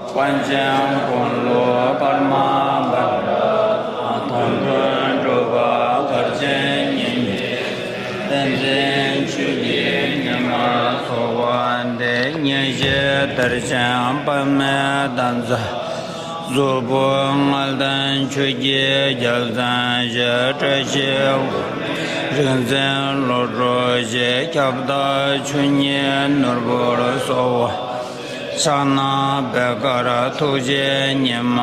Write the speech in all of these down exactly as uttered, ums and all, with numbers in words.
པཎ་ཆེན་དགུང་ལོ་སྐར་མ་འབར། མཐོང་ཐོས་གྲུབ་པ་གར་བྱེད་ཉི་མའི་བསྟན་འཛིན་ཆོས་ཀྱི་ཉི་མར་གསོལ་བ་འདེབས། ཉེར་ཞི་དར་ཅན་པདྨའི་གདན་ས། གཟུ་བོར་མངའ་བདག་ཆོས་ཀྱི་རྒྱལ་མཚན་ཞེས། བཀྲ་ཤིས་རིག་འཛིན་བློ་གྲོས་ཀྱི་ཁྱབ་བདག་ཆོས་ཉིད་ནོར་བུར་གསོལ་བ། ཕྱག་ན་པད་དཀར་ཐུགས་རྗེའི་ཉི་མ་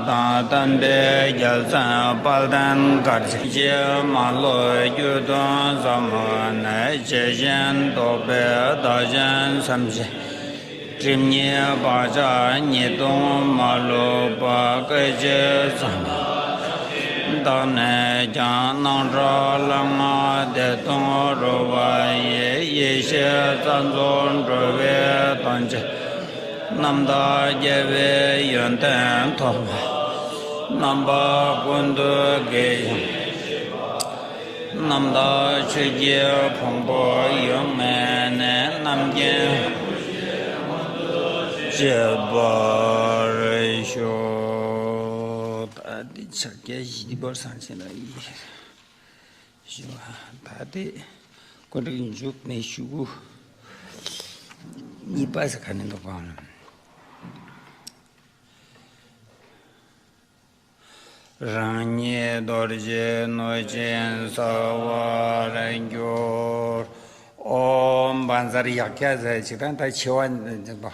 དང་། དམ་པའི་རྒྱལ་མཚན་དཔལ་ལྡན་གར་བྱེད་ཀྱི་མ་ལུས་རྒྱུད་དོན་ཟབ་མོ་ནས། ཇི་བཞིན་རྟོགས་པའི་བདག་གཞན་སེམས་ཅན། སྒྲིབ་གཉིས་བག་ཆགས་ཉེས་ལྟུང་མ་ལུས་པ། སྐད་ཅིག་ཙམ་དག་ནས་ཀྱང་སྣང་གྲགས་ལྷ་སྔགས་བདེ་སྟོང་རོལ་པ་ཡི། ཡེ་ཤེས་རྩལ་རྫོགས་འགྲོ་བའི་དོན་བྱེད། རྣམ་དག་རྒྱལ་བའི་ཡོན་ཏན་ཐོབ་པ། རྣམ་པ་ཀུན་ཏུ་དགེ་ཞིང་། རྣམ་དག་ཆོས་ཀྱི་ཕུང་པོ་ཡོངས་མེད་ནས། རྣམ་མཁྱེན་བྱེད་པར་ཤོག་ད་འདི་ཕྱག་རྒྱ་བཞི་པོ་སངས་རྒྱས་ལ་ཡིན། ཞུ་བ་ད་ལྟའི་ཀུན་རིག་འཇུག་གནས་ཤུ་གུ་གཉིས་པ་ཟེར་ག་ནས་འདུག་གམ། རང་ཉིད་རྡོ་རྗེ་གནོད་སྦྱིན་གསལ་བར་གྱུར། ཨོཾ་བཛྲ་ཡཀྵ་ཟེར་ཅིག་དང་། ད་ཆེ་བ་འཛིན་པ་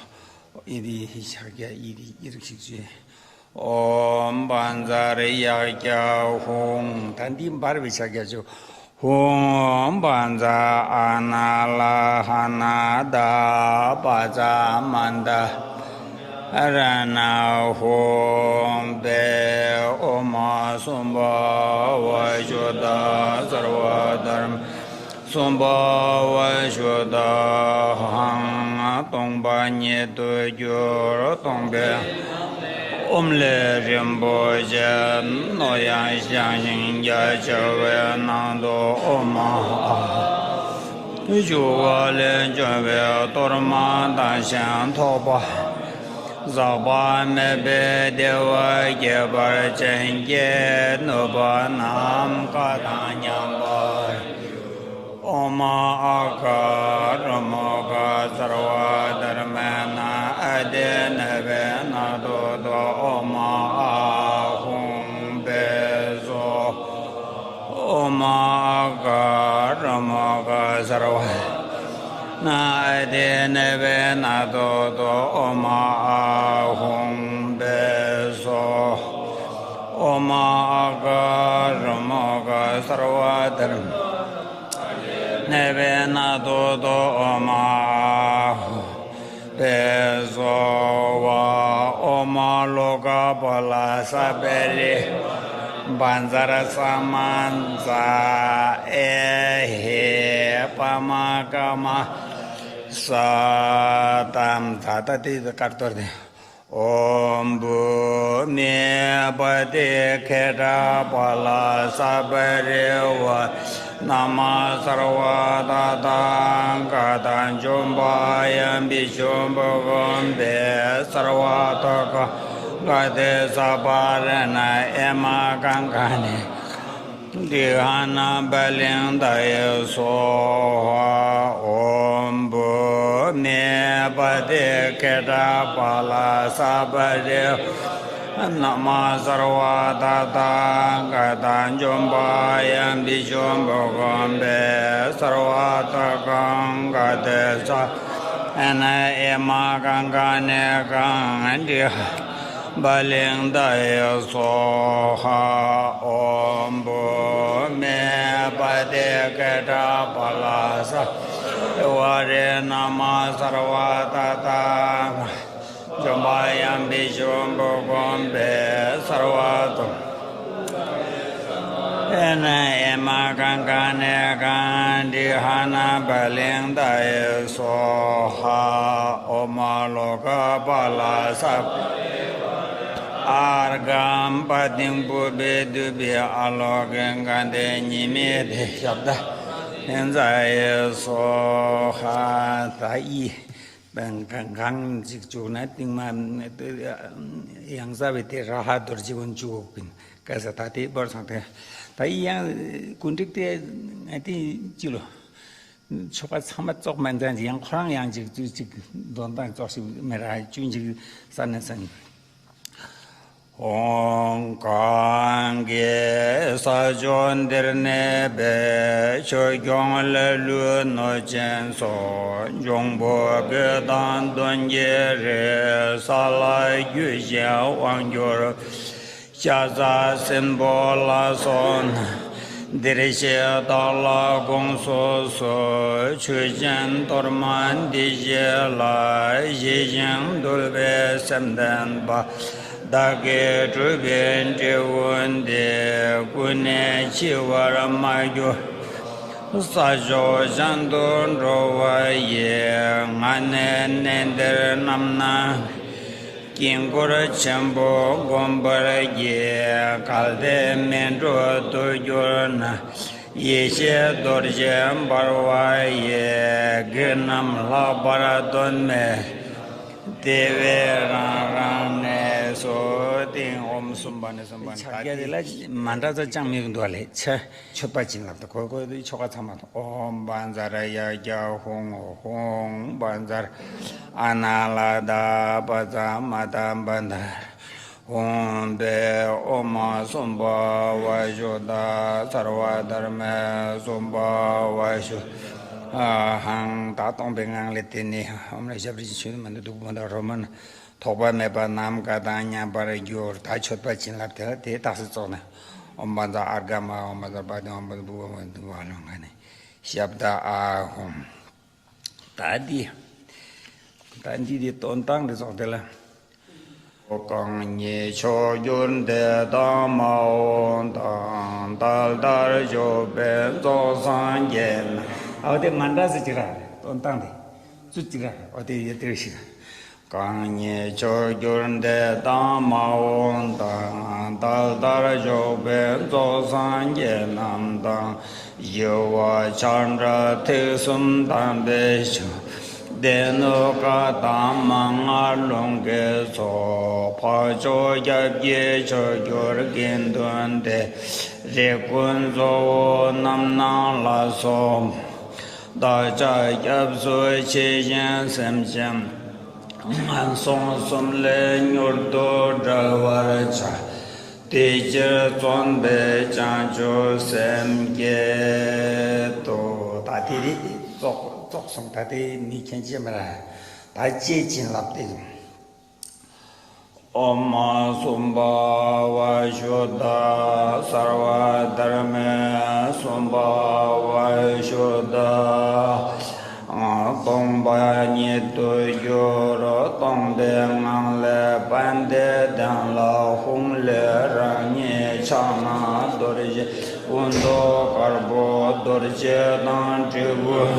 ཨི་དི་ཤཱཀྱ་ཨི་དི་ཨི་རིགས་ཤིག་བྱས། ཨོཾ་བཛྲ་ཡཀྵ་ཧཱུྃ། ད་འདི་འབར་བའི་ཕྱག་རྒྱ་བྱས། ཧཱུྃ་བཛྲ་ཨ་ན་ལ་ཧ་ན་ད་བཛྲ་མནྟ་ར་ཎ་ཧཱུྃ་ཕཊ། ཨོཾ་སྭ་བྷཱ་ཝ་ཤུདྡྷ་སརྦ་དྷརྨ། སྭ་བྷཱ་ཝ་ཤུདྡྷ་ཧཱུྃ། སྟོང་པ་ཉིད་དུ་གྱུར་སྟོང་པའི་ཨོཾ་ལས་རིན་པོ་ཆེ་སྣོད་ཡངས་ཤིང་རྒྱ་ཆེ་བའི་ནང་དུ་ཨོཾ་ཨཱཿཧཱུྃ། བཅུ་པ་ལས་བྱུང་བའི་གཏོར་མ་དང་ཤིང་ཐོགས་པ། ཟག་པ་མེད་པའི་བདེ་བ་ཁྱད་པར་ཅན་གྱིས་ནུབ་པ་ནམ་མཁའ་དང་མཉམ་པར་གྱུར། ཨོཾ་ཨཱ་ག་རུ་མུ་ག་སརྦ་དྷརྨཱ་ན་ཨ་ཏི་ནི་བྷཱ་ན་ཏུ་ཏོ། ཨོཾ་ཨཱཿཧཱུྃ་ཕཊ་སྭཱ་ཧཱ། ཨོཾ་ཨཱ་ག་རུ་མུ་ག་སརྦ་ན་ཨ་ཏི་ནི་བྷཱ་ན་ཏུ་ཏོ། ཨོཾ་ཨཱཿཧཱུྃ་ཕཊ་སྭཱ་ཧཱ། ཨོཾ་ཨཱ་ག་རུ་མུ་ག་སརྦ་དྷརྨ་ནི་བྷཱ་ན་ཏུ་ཏོ། ཨོཾ་ཨཱཿཧཱུྃ་ཕཊ་སྭཱ་ཧཱ། ཨོཾ་ལོ་ཀ་པཱ་ལ་ས་པ་རི་བ་ར་བཛྲ་ས་མཉྫ་ཨེ་ཧི་པདྨ་ཀ་མ་ལ་ས་ཏམ། ད་ལྟ་དེ་དཀར་གཏོར་དེ། ཨོཾ་བྷཱུ་མི་པ་ཏི་ཥིཥྛ་པཱ་ལ་ས་པ་རི་བ་ར་ན་མ་སརྦ་ཏ་ཐཱ་ག་ཏ་མྱུར་བྱེད་ཡམ་བི་ཤམ་བྷུ་ཀམ་པེ་སརྦ་ཏོ་ཀཾ་ག་ཏེ་ས་པ་ར་ཎ་ཨེ་མ་ཀཾ་ཀ་ནི་ཀཾ་ཌི་ཧ་ཎ་པ་ལིང་ཏ་ཡེ་སྭཱ་ཧཱ། ཨོཾ་བྷཱུ་མི་པ་ཏི་ཥིཥྛ་པཱ་ལ་ས་པ་རི་བ་ར་ན་མ་སརྦ་ཏ་ཐཱ་ག་ཏ་མྱུར་བྱེད་ཡམ་བི་ཤམ་བྷུ་ཀམ་པེ་སརྦ་ཏོ་ཀཾ་ག་ཏེ་ས་པ་ར་ཎ་ཨེ་མ་ཀཾ་ཀ་ནི་ཀཾ་ཌི་ཧ་ཎ་པ་ལིང་ཏ་ཡེ་སྭཱ་ཧཱ། ཨོཾ་བྷཱུ་མི་པ་ཏི་ཥིཥྛ་པཱ་ལ་ས་པ་རི་བ་ར་ན་མ་སརྦ་ཏ་ཐཱ་ག་ཏ་མྱུར་བྱེད་ཡམ་བི་ཤམ་བྷུ་ཀམ་པེ་སརྦ་ཏོ་ཀཾ་ཀ་ཏེ་ས་པ་ར་ཎ་ཨེ་མ་ཀཾ་ཀ་ནི་ཀཾ་ཌི་ཧ་ཎ་པ་ལིང་ཏ་ཡེ་སྭཱ་ཧཱ། ཨོཾ་ལོ་ཀ་པཱ་ལ་ས་པ་རི་བ་ར་ཨརྒྷཾ་པ་ཏིཾ་པུཥྤེ་དྷཱུ་པེ་ཨཱ་ལོ་ཀེ་གནྡྷེ་ཉི་མི་ཏེ་ཤབྡ་ལིང་ཏ་ཡེ་སྭཱ་ཧཱ། ད་ཡིག་གང་གང་ཅིག་བཅུག་ན་རྟིང་མ་ཡང་ས་བའི་དེ་ར་ཧ་རྡོ་རྗེ་གུན་བཅུག་པིན་ཀ་ས་ད་དེ་བར་སོང་དེ་ད་ཡང་ཀུན་སྒྲིག་དེ་ང་དེ་ཅི་ལོ། ཆོ་ག་ཚང་མ་ཙོགས་མ་འཛན་ཅིག་ཡང་ཁོ་རང་ཡང་ཅིག་ཙུ་ཅིག་འདོན་སྟངས་ཙོགས་ཤིག་མེད་ར་ཅུན་ཅིག་ས་ནས་སན། ཨོང་། གང་གིས་ས་ཕྱོགས་འདིར་གནས་པའི་ཆོས་སྐྱོང་ལ་ལུས་གནོད་ཅན་སོགས་འབྱུང་པོ་བགེགས་དང་གདོན་གྱིས་རེག་ས་ལ་རྒྱུ་ཞིང་དབང་གྱུར། ཤ་ཟ་སྲིན་པོ་ལ་སོགས་ན། འདིར་གཤེགས་བདག་ལ་དགོངས་སུ་གསོལ། ཆོས་ཅན་གཏོར་མ་འདི་བཞེས་ལ། ཞི་ཞིང་དུལ་བའི་སེམས་ལྡན་པ། བདག་གིས་སྤྲུལ་པའི་འབྲས་བུ་འདི། ཀུན་ནས་འཆི་བར་མ་གྱུར། ས་ཕྱོགས་གཞན་དུ་འགྲོ་བ་ཡི། ང་ནི་གནས་འདིར་རྣམ་སྣང་། དཀྱིལ་འཁོར་ཆེན་པོ་བསྒོམ་པར་བགྱི། གལ་ཏེ་མི་འགྲོ་དུ་གྱུར་ན། ཡེ་ཤེས་རྡོ་རྗེ་འབར་བ་ཡིས། བགེགས་རྣམས་ལྷག་པར་གདོན་མི་ཟ། དེ་བས་རང་རང་གནས་སུ་དེང་ཕྱག་རྒྱ་དེ་ལ་མ་འདྲ་ས་ཅང་མི་འདུག་ལེ་ཆ། མཆོད་པ་བྱིན་རླབས་དང་གོ་གོ་དེ་ཆོ་ག་ཚང་མ་དང་། ཨོཾ་བཛྲ་ཡ་གྱ་ཧཱུྃ། ཧཱུྃ་བཛྲ་ཨ་ན་ལ་དྷ་པ་ཙ་མ་ཏ་བྷ་དྷ། ཧཱུྃ་བྷཻ་ཨོཾ་སུམ་བྷ་ཝ་ཤུདྡྷ་སརྦ་དྷརྨ་སུམ་བྷ་ཝ་ཤུདྡྷ་ཧཱུྃ། ད་སྟོང་པའི་ངང་ལས་དེ་ནས་ཨོཾ་ལ་ཞབས་རིམ་ཆོས་མ་འདུག་མ་འདུག་རོ་མ་ན། ཐོགས་པ་མེད་པ་ནམ་མཁའ་དང་མཉམ་པར་གྱུར། ད་མཆོད་པ་བྱིན་རླབས་དེ་ལ་དེའི་རྟགས་སུ་ཙོགས་ནས། ཨོཾ་བཛྲ་ཨརྒྷ་མ། ཨོཾ་བཛྲ་པཱ་ཏི། ཨོཾ་བཛྲ་བྷཱུ་ཝ་ཝ་ལོ་ང་ནི་ཤབྡ་ཨ་ཧོམ། ད་འདི། ད་འདི་དེ་སྟོན་སྟངས་དེ་ཙོགས་དེ་ལ། གང་ཉིད་མཆོག་གྱུར་འདི་དག་མ་འོངས་དང་། ད་ལྟར་བཞུགས་པའི་རྫོགས་སངས་རྒྱས་རྣམས། ཨོ་དེ་མ་འདྲ་ཟེར་ཅིག་ར་སྟོན་སྟངས་དེ་ཙུ་ཅིག་ར་ཨོ་དེ་ཡོད་དེ་ཞིག་གང་ཉིད་མཆོག་གྱུར་འདི་དག་མ་འོངས་དང་། ད་ལྟར་བཞུགས་པའི་རྫོགས་སངས་རྒྱས་རྣམས་དང་། ཞི་བ་ཆགས་བྲལ་ཐེག་གསུམ་དམ་པའི་ཆོས། སྡེ་སྣོད་བཀའ་དང་མན་ངག་ལུང་གི་ཚོགས། འཕགས་མཆོག་སྐྱབས་ཀྱི་མཆོག་གྱུར་དགེ་འདུན་ཏེ། རིགས་ཀུན་གཙོ་བོ་རྣམ་སྣང་ལ་སོགས། བདག་ཅག་སྐྱབས་སུ་མཆི་ཞིང་སེམས་ཅན། ངན་སོང་གསུམ་ལས་མྱུར་དུ་བསྒྲལ་བར་བྱ། དེ་ཕྱིར་བརྩོན་པས་བྱང་ཆུབ་སེམས་བསྐྱེད་དོ། ད་དེ་རིགས་ཙོགས་ཙོགས་སོང་ད་དེ་མི་མཁྱེན་ཅེས་མ་ར། ད་ཅེས་བྱིན་རླབས་ཏེ། ཨོཾ་སུམ་བྷ་ཝ་ཤུདྡྷ་སརྦ་དྷརྨ་སུམ་བྷ་ཝ་ཤུདྡྷ། སྟོང་པ་ཉིད་དུ་གྱུར། སྟོང་པའི་ངང་ལས་དཔལ་ལྡན་ལ་ཧཱུྃ་ལས་རང་ཉིད་ཕྱག་ན་རྡོ་རྗེ། སྐུ་མདོག་དཀར་པོ་རྡོ་རྗེ་དང་དྲིལ་བུ།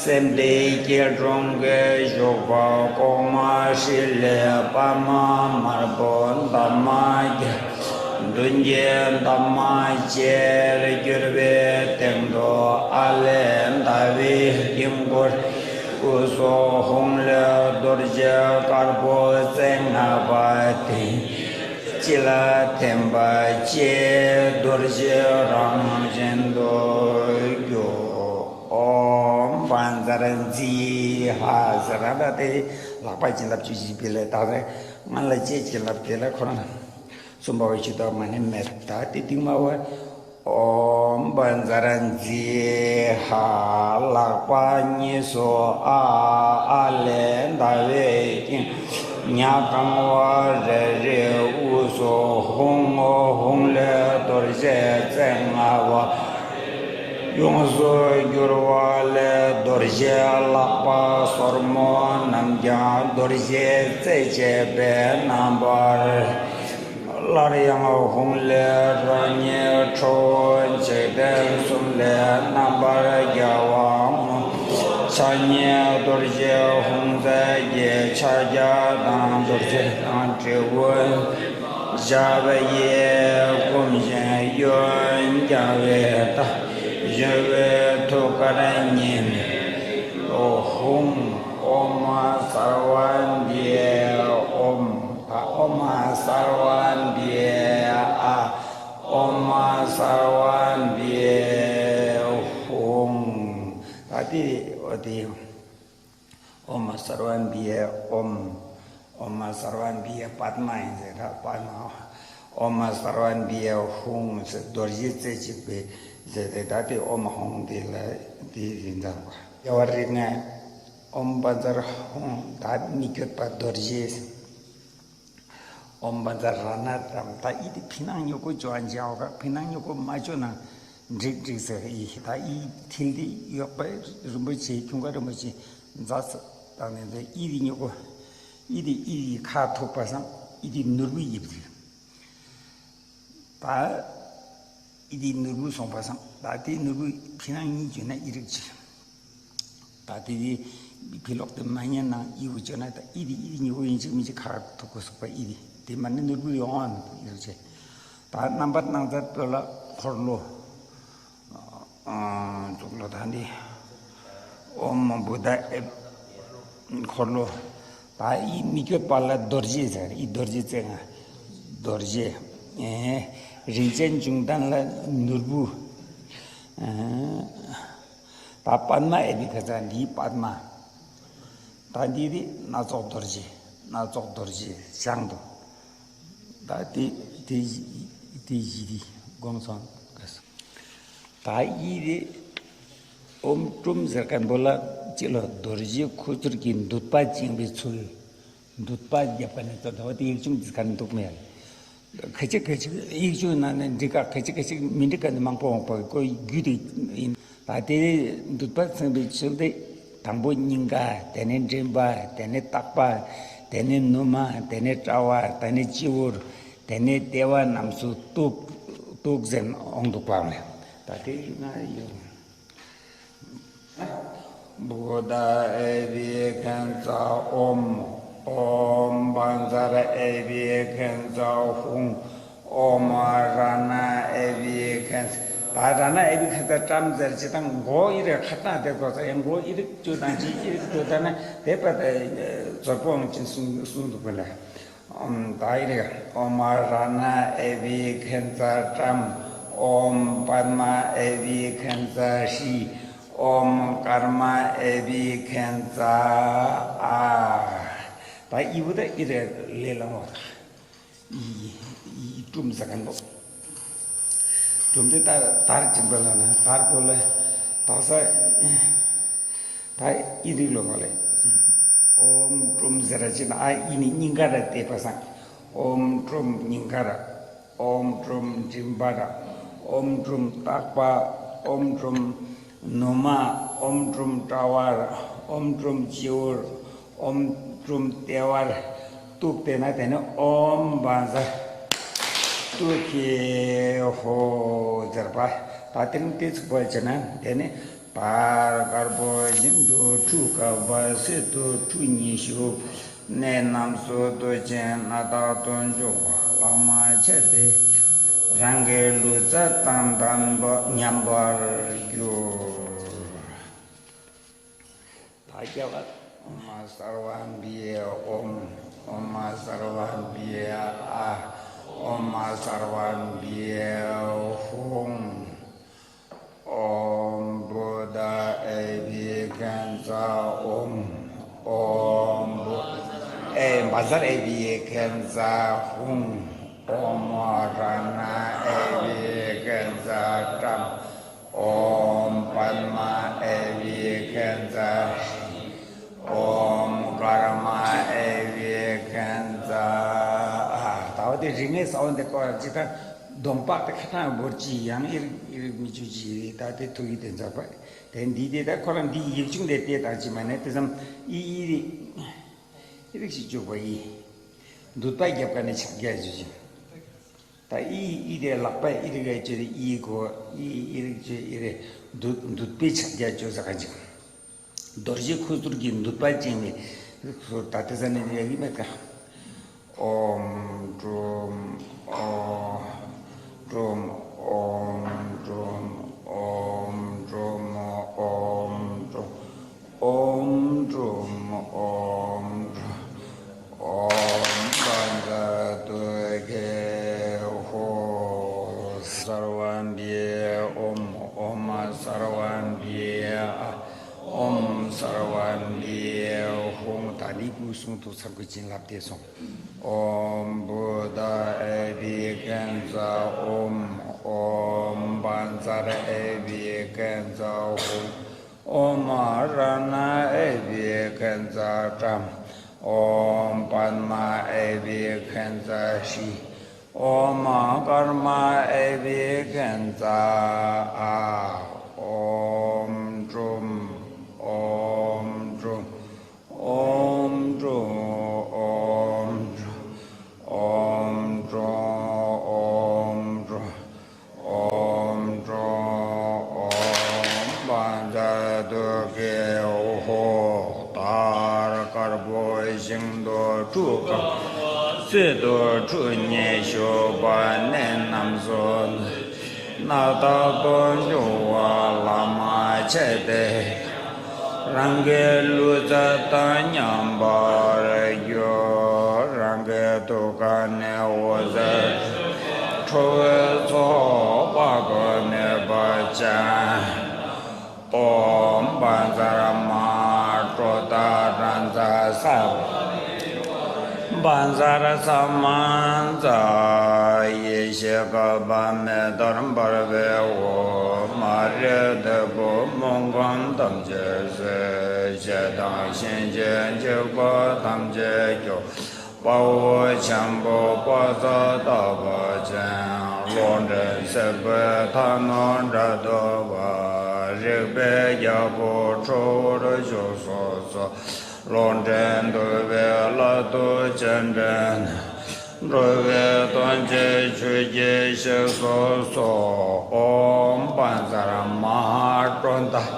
སེམས་དཔའི་སྐྱིལ་ཀྲུང་གིས་བཞུགས་པ། ལྐོག་མ་ཧྲཱིཿལས་པདྨ་དམར་པོ་འདབ་མ་བརྒྱད། མདུན་བསྐྱེད་འདབ་མ་བརྒྱད་གྱུར་པའི་སྟེང་དུ་ཨ་ལས་ཟླ་བའི་དཀྱིལ་འཁོར། དབུས་སུ་ཧཱུྃ་ལས་རྡོ་རྗེ་དཀར་པོ་རྩེ་ལྔ་པ་དེ། སྤྱི་ལ་ཐིམ་པ་བཅས་རྡོ་རྗེ་རང་བཞིན་དུ་གྱུར། ཨོཾ་བཛྲ་ཛི་ཧ་ཟེར་ར་ད་དེ་ལག་པ་བྱིན་རླབས་བཅུ་བཞི་པའི་ལས་དག་རེད། ང་ལ་ཅེས་བྱིན་རླབས་དེ་ལ་ཁོ་རང་སུམ་བྷ་ཝ་ཤུདྡྷ་མ་ནི་མེད་ད་དེ་སྟིང་མ་བ། ཨོཾ་བཛྲ་ཛི་ཧ། ལག་པ་གཉིས་སུ་ཨ། ཨ་ལས་ཟླ་བའི་དཀྱིལ། ཉ་གང་བ་རེ་རེ་དབུས་སུ་ཧཱུྃ། ཧཱུྃ་ལས་རྡོ་རྗེ་རྩེ་ལྔ་པ། ཡོངས་སུ་གྱུར་པ་ལས་རྡོ་རྗེ་ལག་པ་སོར་མོ་རྣམས་ཀྱང་རྡོ་རྗེ་རྩེ་བཅད་པའི་རྣམ་པར། སླར་ཡང་ཧཱུྃ་ལས་རང་ཉིད་ཁྲོ་བོ་འཇིག་རྟེན་གསུམ་ལས་རྣམ་པར་རྒྱལ་བ་སྔོན། ཕྱག་གཉིས་རྡོ་རྗེ་ཧཱུྃ་མཛད་ཀྱི་ཕྱག་རྒྱ་དང་། རྡོ་རྗེ་དང་དྲིལ་བུ་ཞབས་གཡས་བསྐུམ་ཞིང་གཡོན་བརྐྱང་བའི་ཐབས། གཞོན་པའི་ཐུགས་ཀར་ཉི་མའི་ཧཱུྃ། ཨོཾ། སརྦ་བི་དྷེ་ཨོཾ། ད་ཨོཾ་སརྦ་བི་དྷེ་ཨཱཿ། ཨོཾ་སརྦ་བི་དྷེ་ཧཱུྃ། ད་དེ་འོ་དེ། ཨོཾ་སརྦ་བི་དྷེ་ཨོཾ། ཨོཾ་སརྦ་བི་དྷེ་པདྨ་ཡིན་ཟེར་ད་པདྨ། ཨོཾ་སརྦ་བི་དྷེ་ཧཱུྃ་ཟེར་རྡོ་རྗེ་རྩེ་གཅིག་པའི་ཟེར་ཏེ་ད་དེ་ཨོཾ་ཧཱུྃ་དེ་ལ་དེ་ཡིན་ཙང་པ། རྒྱལ་བ་རིགས་ལྔའི་ཨོཾ་བཛྲ་ཧཱུྃ། ད་མི་བསྐྱོད་པ་རྡོ་རྗེ། ཨོཾ་བཛྲ་རཏྣ་ཏྲཾ། ད་ཨི་དེ་ཕི་ནང་མྱུ་གུ་ཅོ་ཨན་ཅའོ་ག་ཕི་ནང་མྱུ་གུ་མ་ཅོ་ན་འགྲིག་འགྲིག་ཟེར་ཨི། ད་ཨི་ཐིལ་དེ་ཡོག་པ་རིན་པོ་ཆེ་ཁྱུང་ཀ་རིན་པོ་ཆེ་མཛའ་ས་དང་ནས་ད་ཨི་དེ་མྱུ་གུ་ཨི་དེ་ཨི་དེ་ཁ་ཐུག་པ་སང་ཨི་དེ་ནོར་བུ་ཡིབ་ཟིག་ད་ཨི་དེ་ནོར་བུ་སོང་པ་སང་ད་དེ་ནོར་བུ་ཕི་ནང་གཉིས་བརྗོད་ན་ཨི་རིགས་ཅི། ད་དེ་དེ་ཕི་ལོག་དེ་མ་ཉན་ནང་ཨི་བུ་བརྗོད་ན་ད་ཨི་དེ་ཨི་དེ་ཉི་བོ་ཡིན་ཅིག་མིན་ཅིག་ཁ་ཐུག་གོ་སོག་པ་ཨི་དེ་དེ་མ་ནི་ནོར་བུ་ཡོང་བ་ནོར་བུ་ཨི་རིགས་ཅི། ད་རྣམ་པར་སྣང་མཛད་པོ་ལ་འཁོར་ལོ། གཙུག་ལག་དང་འདི། ཨོཾ་བུདྡྷ་ཨེ། འཁོར་ལོ། ད་ཨི་མི་བསྐྱོད་པ་ལ་རྡོ་རྗེ་ཟེར་ཨི་རྡོ་རྗེ་རྩེ་ལྔ། རྡོ་རྗེ། ཨེ། རིན་ཆེན་འབྱུང་ལྡན་ལ་ནོར་བུ། ཨེ། ད་པདྨ་ཨེ་བི་ཁ་ཙ་འདིའི་པདྨ། ད་འདི་དེ་སྣ་ཚོགས་རྡོ་རྗེ། སྣ་ཚོགས་རྡོ་རྗེ་བྱང་དུ། ད་དེ་དེ་དེ་བཞི་དེ་དགོངས་སོང་། ད་ཡིད་དེ་ཨོཾ་ཀྲུམ་ཟེར་མཁན་པོ་ལ་ཅི་ལོ་རྡོ་རྗེ་ཁུ་ཚུར་གྱི་མདུད་པ་བཅིངས་པའི་ཚུལ། མདུད་པ་རྒྱབ་ཀ་ནས་ཙོ་དོ་དེ་ཡིག་ཆུང་འདི་ཁ་ནས་འདུག་མེད། ཁ་ཅིག་ཁ་ཅིག་ཡིག་ཆུང་ནང་ནས་འགྲིག་ག་ཁ་ཅིག་ཁ་ཅིག་མི་འགྲིག་ག་ནི་མང་པོ་འོང་པ་ཀོ་རྒྱུ་དེ་ཡིན། ད་དེ་མདུད་པ་མཚོན་པའི་ཚུལ་དེ་དང་པོ་སྙིང་ག། དེ་ནས་མགྲིན་པ། དེ་ནས་ལྟག་པ། དེ་ནས་ནུ་མ། དེ་ནས་དཔྲལ་བ། དེ་ནས་སྤྱི་བོར། དེ་ནས་ལྟེ་བ་རྣམས་སུ་གཏུག་གཏུག་ཟེར་འོང་འདུག་པ་མེད། ད་དེ་ང་ཡོད། བུདྡྷ་ཨེ་བྷི་ཥིཉྩ་ཨོཾ། ཨོཾ་བཛྲ་ཨེ་བྷི་ཥིཉྩ་ཧཱུྃ། ཨོཾ་རཏྣ་ཨེ་བྷི་ཥིཉྩ། ད་རཏྣ་ཨེ་བྷི་ཥིཉྩ་ཏྲཾ་ཟེར་ཅི་དང་མགོ་ཨི་རེ་ཁ་ཏང་དེ་གོ་ས་ཡང་མགོ་ཨི་རིག་ཅུ་དང་ཅི་ཨི་རིག་ཅུ་ད་ན་དེ་པ་དེ་ཛོར་པོ་ཨང་ཅིན་གསུང་གསུང་འདུག་པ་ལ། ཨོཾ་ད་ཨི་རེ། ཨོཾ་རཏྣ་ཨེ་བྷི་ཥིཉྩ་ཏྲཾ། ཨོཾ་པདྨ་ཨེ་བྷི་ཥིཉྩ་ཧྲཱིཿ། ཨོཾ་ཀརྨ་ཨེ་བྷི་ཥིཉྩ་ཨཱཿ། ད་ཨི་བུ་ད་ཨི་རེ་ལས་ལ་ངོ་ད། ཡི་ཡི་ཀྲུམ་ཟ་གན་པོ། ཀྲུམ་དེ་དར་དར་སྦྱིན་པ་ལ་ན་དར་པོ་ལ་དག་ས་ད་ཨི་རིག་ལོ་མ་ལེ། ཨོམ་ཀྲུམ་ཟེར་ར་ཅི་ན་ཨ་ཨི་ནི་སྙིང་ག་ར་བལྟས་པ་སང་། ཨོམ་ཀྲུམ་སྙིང་ག་ར། ཨོམ་ཀྲུམ་མགྲིན་པ་ར། ཨོམ་ཀྲུམ་ལྟག་པ། ཨོམ་ཀྲུམ་ནུ་མ། ཨོམ་ཀྲུམ་དཔྲལ་བ་ར། ཨོམ་ཀྲུམ་སྤྱི་བོར། ཨོམ་ཀྲུམ་ལྟེ་བར་གཏུགས་ཏེ་ན་དེ་ནི་ཨོམ་བཛྲ་ཏུཏྟེ་ཧོ་ཟེར་བ། ད་དེ་རིང་དེ་ཚུགས་པ་བྱས་ན་དེ་ནི་བར་དཀར་པོ་བཞིན་དུ་ཁྲུ་ག་བ་སེ་དུ་ཁྲུ་ཉི་ཤུ་གནས་རྣམས་སུ་བདུད་ཅན་རྣམ་དག་ཏུ་འཇུག་པ་ལག་མ་ཆད་དེ་རང་གི་ལུས་རྩ་དང་ལྡན་པ་ཉམས་པར་འགྱུར། ད་རྒྱ་བ། ཨོཾ་སརྦ་བི་དྷེ་ཨོཾ། ཨོཾ་སརྦ་བི་དྷེ་ཨཱཿ། ཨོཾ་སརྦ་བི་དྷེ་ཧཱུྃ། ཨོཾ་བུདྡྷ་ཨེ་བྷི་ཥིཉྩ་ཨོཾ། ཨོཾ་བཛྲ་ཨེ་བྷི་ཥིཉྩ་ཧཱུྃ། ཨོཾ་རཏྣ་ཨེ་བྷི་ཥིཉྩ་ཏྲཾ། ཨོཾ་པདྨ་ཨེ་བྷི་ཥིཉྩ། ཨོཾ་ཀརྨ་ཨེ་བྷི་ཥིཉྩ། ཨ་ད་བ་དེ་རིག་གནས་ས་བོན་དེ་ཀོ་ཅི་ད་གདོང་པགས་དེ་ཁ་ཐང་བོར་ཅི་ཡང་ཨི་རིག་ཨི་རིག་མི་ཆུ་ཅི་ད་དེ་ཐུག་ཡི་དེ་འཛག་པ་དེ་འདི་དེ་ད་ཁོ་རང་འདི་ཡིག་ཆུང་དེ་དེ་དང་ཅི་མ་ནས་དེ་ཙམ་ཨི་ཨི་རིག་ཨི་རིག་ཞིག་བཅུག་པ་ཡི་མདུད་པ་རྒྱབ་ཀ་ནས་ཕྱག་རྒྱ་བཅུག་ཅིང་། ད་ཨི་ཨི་རེ་ལག་པ་ཨི་རེ་ག་ཅོ་རེ་ཨི་གོ་ཨི་ཨི་རེ་ཅོ་ཨི་རེ་མདུད་མདུད་པའི་ཕྱག་རྒྱ་ཅོ་ཟ་ག་ཅིག་རྡོ་རྗེ་ཁུ་ཚུར་གྱི་མདུད་པ་བཅིངས་ནས་ཟུར་ད་ལྟ་ས་ནས་ཡ་གི་མེད་ཀ་ཨོམ་ཀྲུམ་ཨོ་ཀྲུམ་ཨོམ་ཀྲུམ་ཨོམ་ཀྲུམ་ཨོམ་ཀྲུམ་ཨོམ་ཀྲུམ་ཨོམ། འདུག་ཚར་དགོས་ཅིང་ལབ་བསྡད་སོང་། ཨོཾ་བུདྡྷ་ཨ་བྷི་ཥིཉྩ་ཨོཾ། ཨོཾ་བཛྲ་ཨ་བྷི་ཥིཉྩ་ཧཱུྃ། ཨོཾ་རཏྣ་ཨ་བྷི་ཥིཉྩ་ཏྲཾ། ཨོཾ་པདྨ་ཨ་བྷི་ཥིཉྩ་ཧྲཱིཿ། ཨོཾ་ཀརྨ་ཨ་བྷི་ཥིཉྩ་ཨཱཿ། ཨོཾ་ཀྲུམ། ཨོཾ་ཀྲུམ། ཨོཾ་ཀྲུམ། ཨོཾ་ཀྲུམ། ཨོཾ་ཀྲུམ། ཨོཾ་ཀྲུམ། ཨོཾ་ཀྲུམ། ཨོཾ་བཛྲ་དུརྒེ་ཧོཿ། དར་དཀར་པོ་ཞིང་དུ་ཁྲུ་གང་བ། གསེར་དུ་ཁྲུ་གཉིས་བཞུགས་པ། གནས་རྣམས་སུ་ནི་རྣམ་དག་ཏུ་འབྱུང་བ། ལྷག་མ་ཆད་དེ་རང་གི་ལུས་རྩ་དང་མཉམ་པར་གྱུར། རང་གི་ཐུགས་ཀ་ནས་འོད་ཟེར་འཕྲོ་བའི་ཚོགས་དཔག་ཏུ་མེད་པ་ཅན། ཨོཾ་བཛྲ་མ་ཀྲོ་དྷ་ཥིཉྩ་ས། བཛྲ་ས་མཉྩ། ཡེ་ཤེས་བསྐལ་པ་མེ་ལྟར་འབར་བའི་འོད། མ་རིག་དྲེགས་པའི་མུན་ཁམས་ཐམས་ཅད་སེལ། བྱད་དང་གཤིན་རྗེའི་འཇིགས་པ་ཐམས་ཅད་སྐྱོབ། དཔའ་བོ་ཆེན་པོ་དཔག་བསམ་དག་པ་ཅན། ལོག་འདྲེན་སྲེག་པའི་ཐ་ནོད་དགྲ་འདུལ་བ། རིག་པའི་རྒྱལ་པོ་ཁྲོ་བོར་བཞུགས་སུ་གསོལ། ལོག་འདྲེན་འདུལ་བའི་བླ་རྡོ་རྗེ་འདྲེན། འགྲོ་བའི་དོན་བྱེད་ཆོས་ཀྱི་གཤེགས་སུ་གསོལ། ཨོཾ་བཛྲ་མ་ཧཱ་ཀྲོ་དྷ་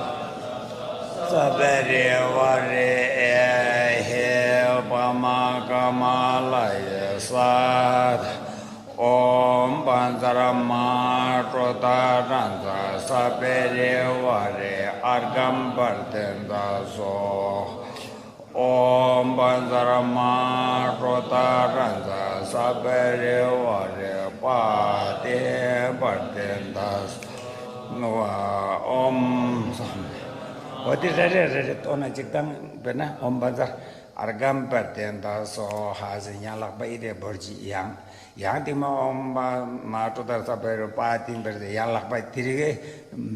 ས་བེ་རི་ཝ་རེ་ཨེ་ཧེ་པདྨ་ཀ་མ་ལ་ཡེ་སྭཱ་ཧཱ། ཨོཾ་བཛྲ་མ་ཀྲོ་དྷ་ཥིཉྩ་ས་བེ་རི་ཝ་རེ་ཨརྒྷཾ་པྲ་ཏཱིཙྪ་སྭཱ་ཧཱ། ཨོཾ་བཛྲ་མ་ཀྲོ་དྷ་ཥིཉྩ་ས་བེ་རི་ཝ་རེ་པྲ་ཏཱིཿ་པྲ་ཏཱིཙྪ་སྭཱ་ཧཱ། ཨོཾ་སྭཱ་ཧཱ། འོ་དེ་རེ་རེ་རེ་རེ་བཏོན་ན་གཅིག་དང་། དཔེར་ན་ཨོཾ་བཛྲ་ཨརྒྷཾ་པྲ་ཏཱིཙྪ་སྭཱ་ཧཱ་ཟེར། ཡང་ལག་པ་ཨི་རེ་བོར་གྱི་ཡང་། ཡང་དེ་མ་ཨོཾ་མ་མ་ཀྲོ་དྷ་ས་བེ་རི་པྲ་ཏཱིཿ་པྲ་ཏཱིཿ་ཡང་ལག་པ་དེ་རིགས་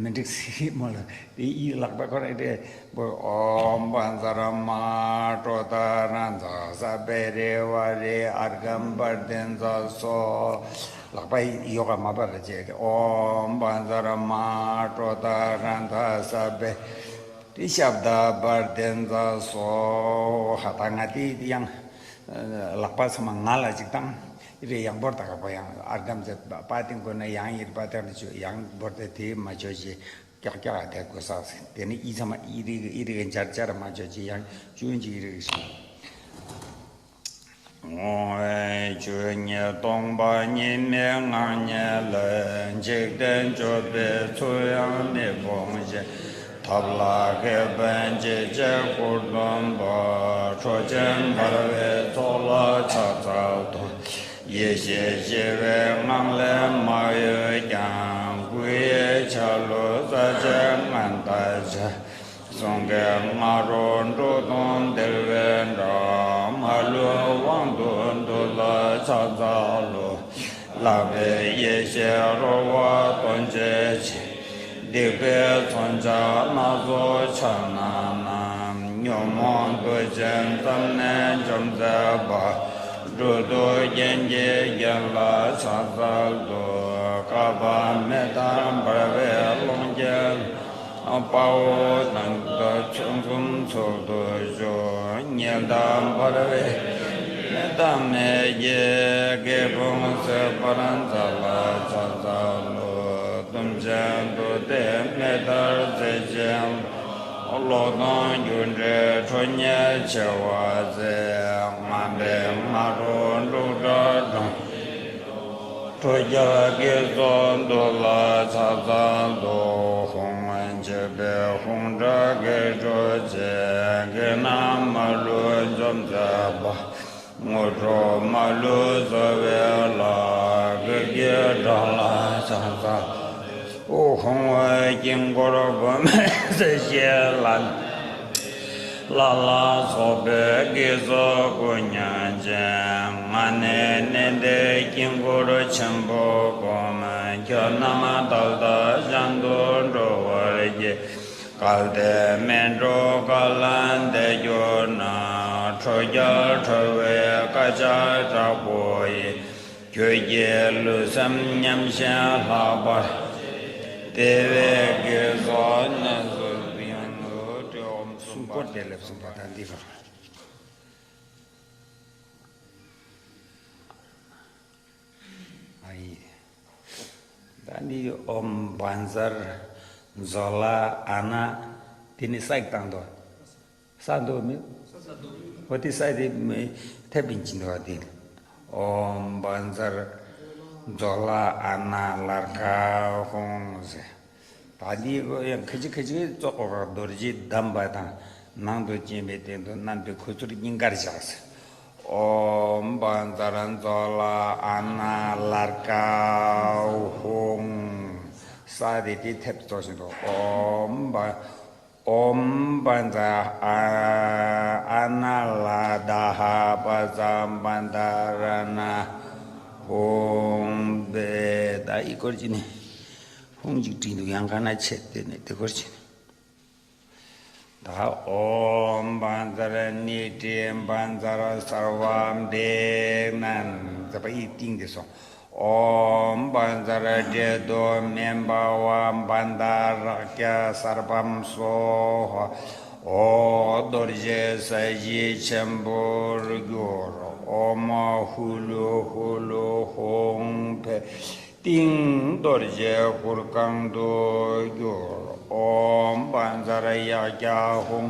མི་འགྲིག་སྲིད་མོ་ལ། དེ་ཨི་ལག་པ་ཁོ་རང་ཨི་རེ་བོར། ཨོཾ་བཛྲ་མ་ཀྲོ་དྷ་ཥིཉྩ་ས་བེ་རི་ཝ་རེ་ཨརྒྷཾ་པྲ་ཏཱིཙྪ་སྭཱ་ཧཱ། ལག་པ་ཡོ་ག་མ་པ་ལ་བྱས་ཏེ། ཨོཾ་བཛྲ་མ་ཀྲོ་དྷ་ཥིཉྩ་ས་བེ་རི་ཤབྡ་པྲ་ཏཱིཙྪ་སྭཱ་ཧཱ། ད་ང་དེ་ཡང་ལག་པ་ཚང་མ་ང་ལ་གཅིག་དང་། ཨི་རེ་ཡང་བོར་ད་ག་པ་ཡང་ཨརྒྷཾ་ཟེར་པྲ་ཏཱིཿ་དགོས་ན་ཡང་ཨི་རེ་པྲ་ཏཱིཿ་ཆུ་ཡང་བོར་ཏེ་དེ་མ་ཆོད་ཅི། ཀྱག་ཀྱག་དེ་དགོས་ས་ཟེར། དེ་ནི་ཨི་ཚང་མ་ཨི་རིག་ཨི་རིག་འཇར་འཇར་མ་ཆོད་ཅི། ཡང་ཅུང་ཅིག་ཨི་རིག་ཞིག་ངོ་བོ་ཆོས་ཉིད་སྟོང་པ་ཉིད་མེད་ངང་ཉིད་ལ། འཇིག་རྟེན་སྤྱོད་པའི་ཚུལ་ཡང་མི་སྤོང་ཞིང་། ཐབས་ལ་མཁས་པས་འཇིགས་བྱེད་སྐུར་སྟོན་པ། ཁྲོ་ཆེན་འབར་བའི་ཚོགས་ལ་ཕྱག་འཚལ་ལོ། ཡེ་ཤེས་ཞི་བའི་ངང་ལས་མ་གཡོས་ཀྱང་། སྐུ་ཡི་ཆ་ལུགས་རྩ་ཆེན་མངོན་དུ་བྱས། གསུང་གི་ང་རོ་འབྲུག་སྟོང་ལྡིར་བའི་སྒྲ། མ་ལུས་དབང་དུ་འདུ་ལ་ཕྱག་འཚལ་ལོ། ལྷག་པའི་ཡེ་ཤེས་རོལ་བ་སྟོན་བྱེད་ཅིང་། སྡིག་པའི་མཚོན་ཆ་སྣ་ཚོགས་ཕྱག་ན་བསྣམས། ཉོན་མོངས་དུག་ཅན་རྩད་ནས་འཇོམས་མཛད་པ། སྦྲུལ་གདུག་རྒྱན་གྱིས་བརྒྱན་ལ་ཕྱག་འཚལ་ལོ། བསྐལ་པ་མེ་ལྟར་འབར་བའི་ཀློང་དཀྱིལ། དཔའ་བོ་དང་ཐོབ་ཕུན་སུམ་ཚོགས་སུ་བཞུགས། ཉི་ཟླ་འབར་བའི་མེ་སྟག་མའི་རྒྱལ། སྐྱེ་དགུ་སྲེག་པར་མཛད་ལ་ཕྱག་འཚལ་ལོ། གཏུམ་ཆེན་མདུང་རྩེ་མེ་ལྟར་རྩེ་ཅིང་། གློག་སྟོང་འགྱུ་འདྲའི་ཁྲོ་གཉེར་མཆེ་བ་གཙིགས། ངན་པའི་ང་རོ་འབྲུག་སྒྲ་སྒྲོག་ཁྲོ་རྒྱལ་གྱི་ཚོགས་འདུ་ལ་ཕྱག་འཚལ་ལོ། ཧཱུྃ་ཆེན་པོའི་ཧཱུྃ་སྒྲ་སྐད་སྒྲོག་ཅིང་། བགེགས་རྣམས་མ་ལུས་འཇོམས་མཛད་པ། དངོས་གྲུབ་མ་ལུས་སྩོལ་བའི་ལྷ། བགེགས་ཀྱི་དགྲ་ལ་ཕྱག་འཚལ། ཧཱུྃ་དཀྱིལ་འཁོར་བུད་མེད་སྲེག་བྱེད་ལྷ། ལ་ལ་སོགས་པའི་དགེ་ཚོགས་ཀུན་ཉོན་ཅིག །ང་ནི་ནན་ཏན་དཀྱིལ་འཁོར་ཆེན་པོ་བསྒོམ། ཁྱོད་རྣམས་ད་ལྟ་གཞན་དུ་འགྲོ་བར་བགྱི། གལ་ཏེ་མི་འགྲོ་ག་ལ་འདས་གྱུར་ན། ཁྲོ་རྒྱལ་ཁྲོ་བོའི་བཀའ་རྒྱ་དྲག་པོ་ཡིས། ཁྱོད་ཀྱི་ལུས་སེམས་ཉམས་ཤིང་ལྷག་པར། དེ་བས་དགེ་ཚོགས་རྣམས་སུ་ཡང་ནུ་སྟེ། ཨོཾ་སུམ་བར་དེ་ལེབ་སུམ་བར་ད་འདི་བར། ཨ་ཡི། ད་འདི་ཨོཾ་བཛྲ་མཛོ་ལ་ཨ་ན། དེ་ནི་སག་བཏང་དོ། ས་འདུག་མི། ཧོ་དེ་ས་དེ་མི་ཐེབས་པིན་ཅི་འདུག་དེ། ཨོཾ་བཛྲ་མཛོ་ལ་ཨ་ན་ལར་ཀ་ཧཱུྃ་ཟེར། ད་འདི་ཡང་ཁ་ཅིག་ཁ་ཅིག་ཙོག་གོ་ག་རྡོ་རྗེ་བསྡམས་པ་དང་ནང་དུ་བཅིངས་པའི་སྟེང་དུ་བསྣམས་ཏེ་ཁུ་ཚུར་སྙིང་གར་བཞག་ཟེར། ཨོཾ་བཛྲ་མཛོ་ལ་ཨ་ན་ལར་ཀ་ཧཱུྃ། ས་དེ་དེ་ཐེབས་ཙོག་བཞིན་དུ་ཨོཾ་བཛྲ། ཨོཾ་བཛྲ་ཨ་ཨ་ན་ལ་ད་ཧ་པ་ཙ་བ་ད་ར་ན་ཧཱུྃ་བྷེ། ད་ཨི་སྐོར་གྱི་ནི་ཧཱུྃ་ཅིག་བྲིས་འདུག །ཡང་ག་ན་ཆད་དེ་ནི་དེ་སྐོར་གྱི་ནི། ད་ཨོཾ་བཛྲ་ནཻ་ཊཱིཿ་བཛྲ་སརྦ་བིགྷྣན་ཟེར་བ་ཡི་ཏིང་དེ་སོང་། ཨོཾ་བཛྲ་བགྲེས་རྡོར་མེ་འབར་བ་བ་ད་རཀྵ་སརྦཾ་སྭཱ་ཧཱ། འོག་རྡོ་རྗེ་ས་གཞི་ཆེན་པོར་གྱུར། ཨོཾ་ཧུ་ལུ་ཧུ་ལུ་ཧཱུྃ་ཕཊ། ཏིང་རྡོ་རྗེ་གུར་ཁང་དུ་གྱུར། ཨོཾ་བཛྲ་ཡཀྵ་ཧཱུྃ།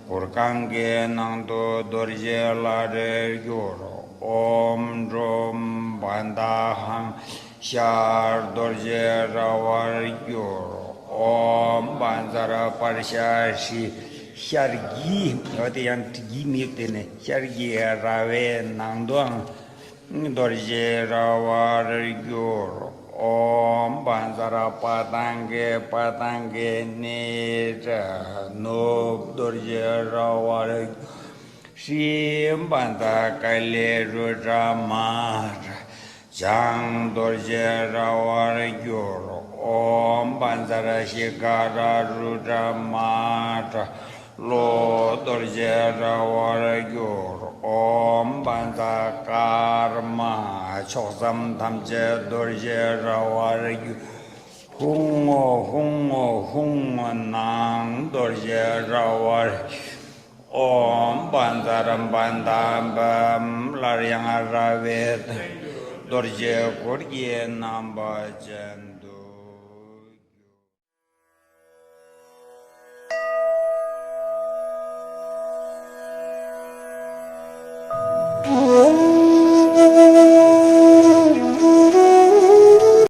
གུར་ཁང་གི་ནང་དུ་རྡོ་རྗེ་བླ་རེར་གྱུར། ཨོཾ་ཌོཾ་བ་ད་ཧཾ། ཤར་རྡོ་རྗེ་ར་བར་གྱུར། ཨོཾ་བཛྲ་པྲ་ཤྲཱི། ཤར་གྱི་འོ་དེ་ཡང་གྱི་མིབ་དེ་ནས་ཤར་གྱི་ར་བའི་ནང་དུའང་རྡོ་རྗེ་ར་བར་གྱུར། ཨོཾ་བཛྲ་པ་ཏང་གི། པ་ཏང་གི་ནི་ནུབ་རྡོ་རྗེ་ར་བར་གྱུར། ཧྲཱིཿབཛྲ་ཀ་ལི་རུ་ཌྲ་མ་ཊ། བྱང་རྡོ་རྗེ་ར་བར་གྱུར། ཨོཾ་བཛྲ་ཤི་ཁ་ར་རུ་ཌྲ་མ་ཊ། ལྷོ་རྡོ་རྗེ་ར་བར་གྱུར། ཨོཾ་བཛྲ་ཀརྨ། ཕྱོགས་མཚམས་ཐམས་ཅད་རྡོ་རྗེ་ར་བར་གྱུར། ཧཱུྃ་ཧཱུྃ་ཧཱུྃ། ནང་རྡོ་རྗེ་ར་བར་གྱུར། ཨོཾ་བཛྲ་བྷ་ད་བྷཾ། སླར་ཡང་ར་བའི་རྡོ་རྗེ་གུར་གྱི་རྣམ་པ་ཅན།